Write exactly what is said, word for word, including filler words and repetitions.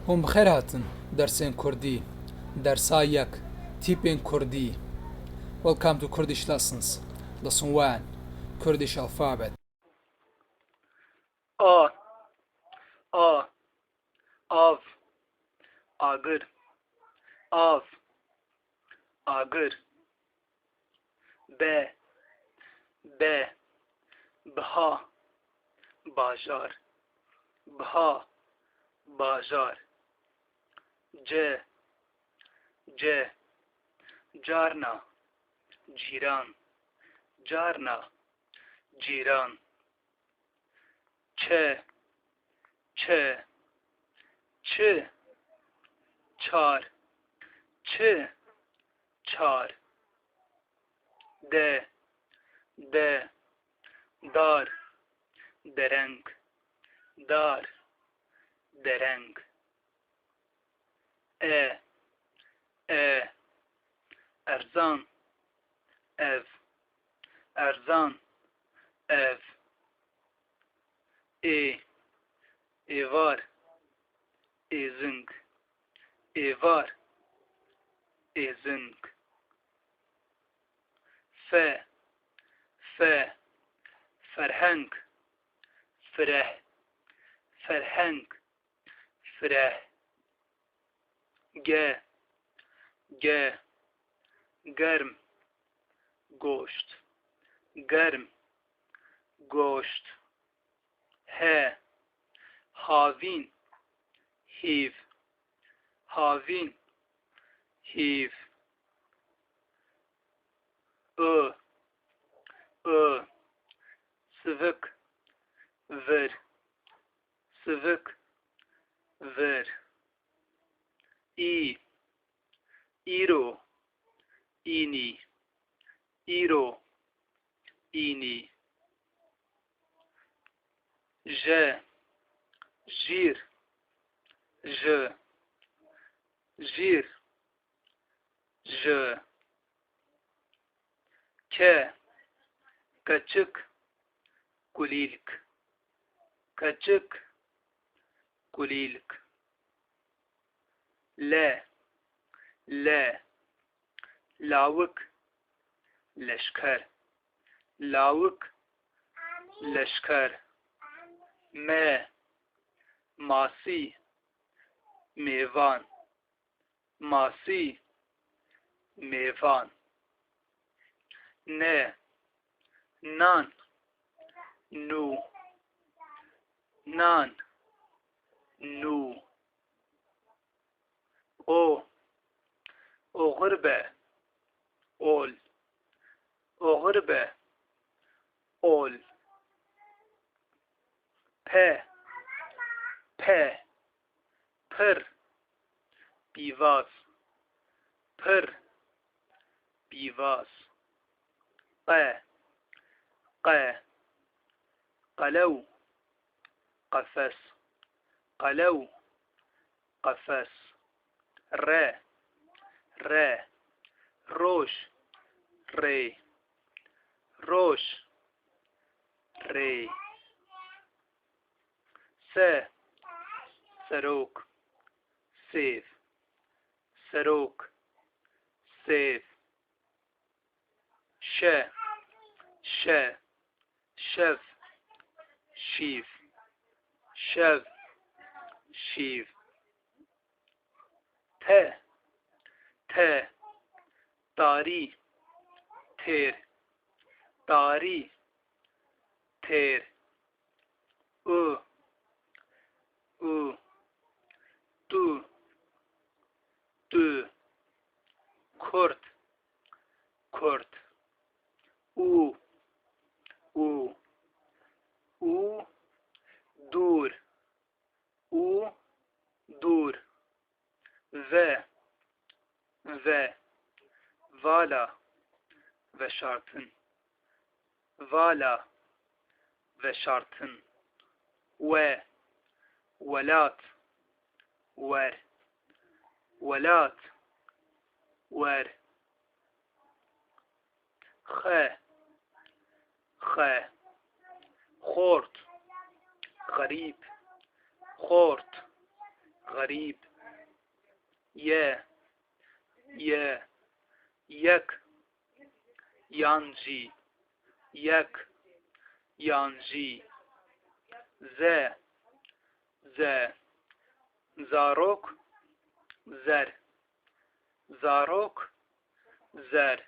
Hûn bi xêr hatin dersên Kurdî. Dersa yek, tîpên Kurdî. Welcome to Kurdish lessons. Lesson one, Kurdish alphabet. A, a, av, agir, av, agir. B, b, biha, bajar, biha, bajar. C, c, carna, cîran, carna, cîran. Ç, ç, çi, çar, çi, çar. D, d, dar, dereng, dar, dereng. E, e, erzan, ev, erzan, ev. Ê, êvar, êzing, êvar, êzing. F, f, ferheng, fireh, ferheng, fireh. G, g, germ, goşt, germ, goşt. H, havîn, hîv, havîn, hîv. I, i, sivik, vir, sivik, vir. Î, îro, înî, îro, înî. J, jîr, ji, jîr, ji. K, keçik, kulîlk, keçik, kulîlk. L, l, lawik, leşker, lawik, leşker. M, masî, mêvan, masî, mêvan. N, nan, nû, nan, nû. O, oxir be, ol, oxir be, ol. P, p, pir, pîvaz, pir, pîvaz. Q, q, qelew, qefes, qelew, qefes. R, r, roj, rê, roj, rê. S, serok, sêv, serok, sêv. Ş, ş, şev, şîv, şev, şîv. T, t, tarî, têr, tarî, têr. U, u, tu, tu, kurt, kurt. U, u, u, dûr, û dûr. Ve, ve, vala, veşartin, vala, veşartin. We, welat, wer, welat, wer. Xe, xe, xort, xerîb, xort, Qerîb. Ye, ye, yek, yan jî, yek, yan jî. Ze, ze, zarok, zer, zarok, zer.